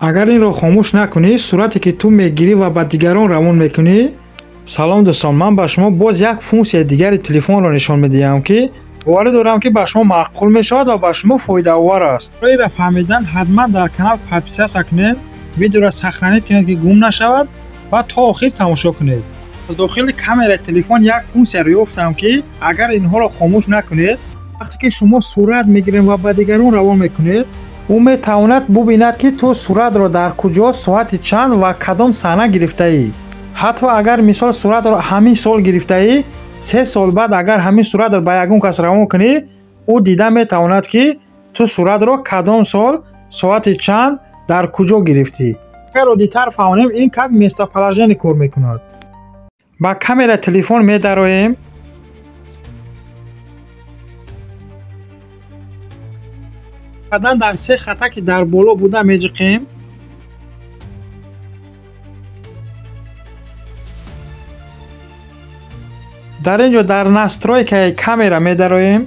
Агар инро хомӯш накунӣ, сурате ки ту мегирӣ ва ба дигарон равон мекунӣ. Салом дӯстон, ман ба шумо боз як функсияи дигари телефонро нишон медиҳам, ки боварӣ дорам, ки ба шумо маъқул мешавад ва ба шумо фоидаовар аст. Барои инро фаҳмидан ҳатман дар канал подписаться кунед, видеоро сохранить кунед, ки гум нашавад, ва то охир тамошо кунед. Аз дохили камераи телефон як функсияро ёфтам, ки агар инҳоро хомӯш накунед, вақте ки шумо сурат мегиред ва ба дигарон равон мекунед, ӯ метавонад бубинад, ки ту суратро дар куҷо, соати чанд ва кадом саҳна гирифтаӣ. Ҳатто агар мисол суратро ҳамин сол гирифтаӣ, 3 сол баъд агар ҳамин суратро ба ягон кас равон кунӣ, ӯ дида метавонад, ки ту суратро кадом сол, соати чанд, дар куҷо гирифтӣ. Агар оддитар фаҳмонем, ин как местоположение кор мекунад. Ба камераи телефон медароем. Баъдан дар се хата, ки дар боло буда, меҷиқем. Дар ин ҷо дар настройкаи камера медароем.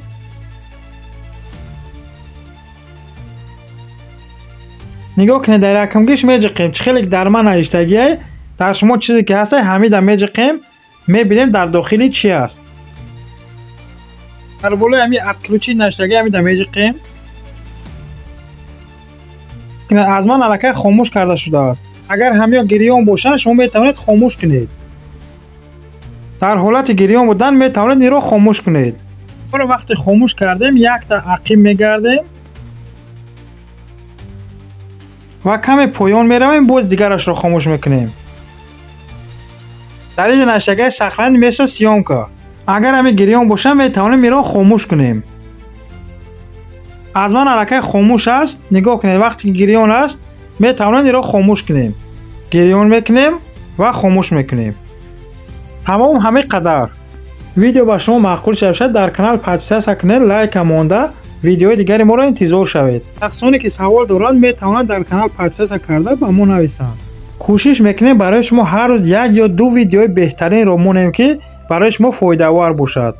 Нигоҳ кунед, дар якумгиш меҷиқем. Чӣ хеле дар ман навиштагиай, дар шумо чизе ки ҳастай, ҳамида меҷиқем. Мебинем, дар дохили чӣ аст. Дар болои ҳами отключить навиштагӣ, ҳамида меҷиқем. Аз ман аллакай хомӯш карда шудааст. Агар ҳамиё гирён бошанд, шумо метавонед хомӯш кунед. Дар ҳолати гирён будан метавонед инро хомӯш кунед. Ро вақте хомӯш кардем, якта ақиб мегардем ва каме поён меравем, боз дигарашро хомӯш мекунем. Дар ин навиштагаи сохранить место съёмка, агар ҳами гирён бошанд, метавонем инро хомӯш кунем. Аз ман аллакай хомӯш аст. Нигоҳ кунед, вақте ки гирён аст, метавонем инро хомӯш кунем. Гирён мекунем ва хомӯш мекунем. Тамом, ҳамин қадар. Видео ба шумо маъқул шавад, дар канал подписаться кунед, лайка монда, видеои дигари моро интизор шавед. Шахсоне ки савол доранд, метавонанд дар канал подписаться карда, ба мо нависанд. Кӯшиш мекунем, барои шумо ҳар рӯз як ё ду видеои беҳтаринро монем, ки барои шумо фоидаовар бошад.